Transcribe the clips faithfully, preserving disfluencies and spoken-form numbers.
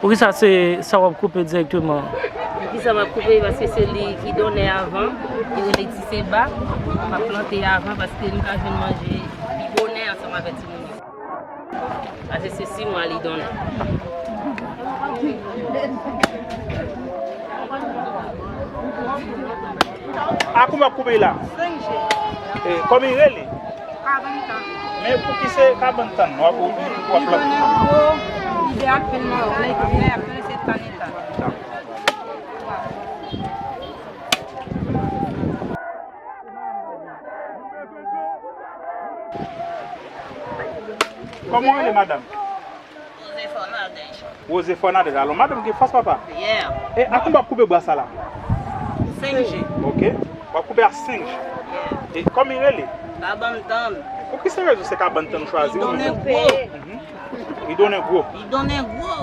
Poukisa se sa w ap koupe dirèkteman? Poukisa m ap koupe? Paske se li ki donè avan, li rele Ti Seba. M ap plante avan paske nou ka jwenn manje pi bonè ansanm avèk timoun yo. Paske se sis mwa li donè. A konbyen w ap koupe la? Senk je. E, kòman li rele? Kabann tann. Men pou ki se kabann tann? W ap, w ap, w ap... Li donnen gwo, li de ak pen mawon, lè, lè y ap fè se tann li tann. Kòman w rele, madanm? Rose Fernandez. Rose Fernandez. Alò, madanm gen fòs, papa. Yeah. E a konbyen w ap koupe bwa sa la? Senk je. Ok. W ap koupe a senk je. Yeah. E kòman li rele? Kabann tann. Pou ki se rezon se kabann tann ou chwazi? Li donnen gwo. Mhm. Li donnen gwo. Li donnen gwo.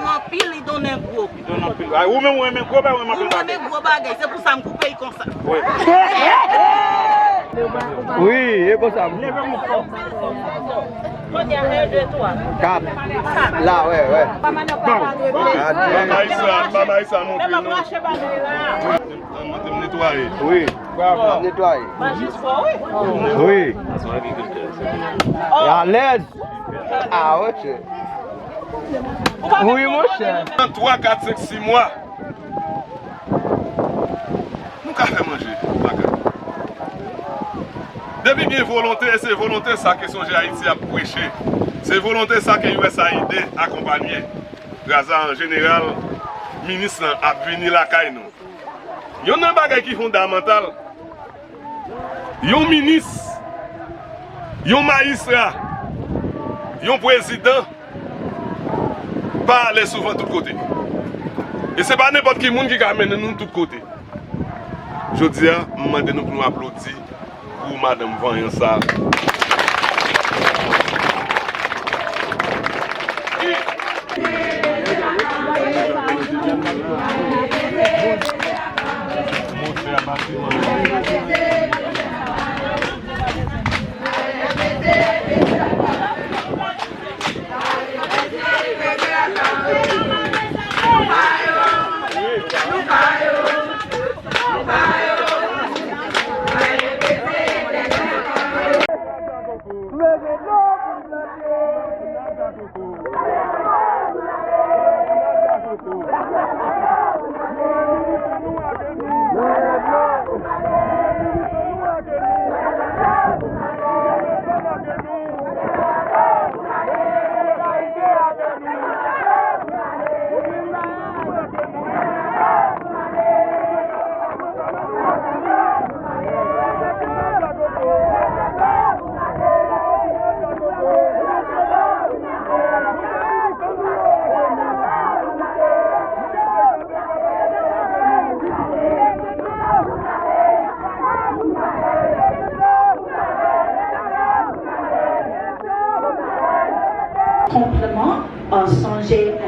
Anpil, li donnen gwo. Li donnen anpil. A, ou menm ou renmen gwo bagay, ou renmen anpil bagay? Mwen renmen gwo bagay, se pou sa m koupe l konsa. Wi. Wi, e konsa. Leve mwen fò. Konbyen? En, de, twa. Kat. La, wè, wè. Bon. Kat. Ba Maïsa, ba Maïsa montre nou. Mwen te netwaye. Wi. Netwaye. Wi. Alèz. Ah, ok. Wi, monchè. Nan twa, kat, senk, sis mwa, nou ka fè manje lakay. Depi gen volonte, e se volonte sa ke Sonje Ayiti ap preche. Se volonte sa ke U S A I D akonpanye. Gras a, an jeneral, minis lan ap vini lakay nou. Youn nan bagay ki fondamantal, yon minis, yon majistra, yon prezidan pa ale souvan tout kote. E se pa nenpòt ki moun ki ka mennen nou tout kote. Jodi a, m mande nou pou nou aplodi pou madanm vanyan sa.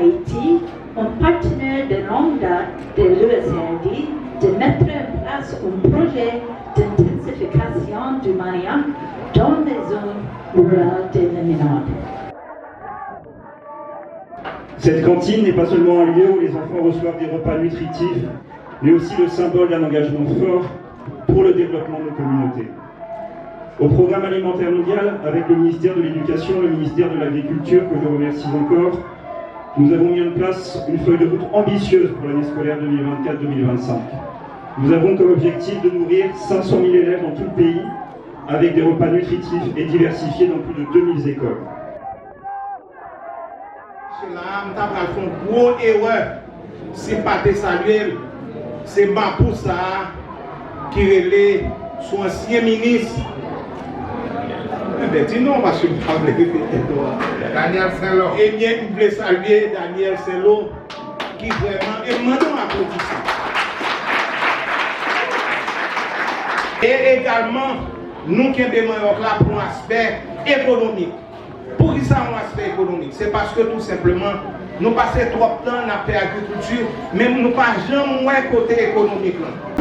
Haïti, un partenaire de longue date de l'U S A I D, de mettre en place un projet d'intensification du manioc dans les zones rurales de Ménard. Cette cantine n'est pas seulement un lieu où les enfants reçoivent des repas nutritifs, mais aussi le symbole d'un engagement fort pour le développement de nos communautés. Au programme alimentaire mondial, avec le ministère de l'Éducation, le ministère de l'Agriculture, que je remercie encore, nous avons mis en place une feuille de route ambitieuse pour l'année scolaire deux mille vingt-quatre deux mille vingt-cinq. Nous avons comme objectif de nourrir cinq cent mille élèves dans tout le pays, avec des repas nutritifs et diversifiés dans plus de deux mille écoles. Mesye la, m ta pral fè yon gwo erè si m pa te salye l. Se mapou sa a ki rele sou ansyen minis. Enben, di non, paske m pa vle repete non an. Daniel Saint-Laurent. Ebyen, m vle salye Daniel Saint-Laurent, ki vrèman, e m mande yon aplodisman. E egalman, nou kenbe manyòk la pou yon aspè ekonomik. Poukisa yon aspè ekonomik? Se paske tou senpleman, nou pase twòp tan n ap fè agrikilti, men nou pa janm wè kote ekonomik lan.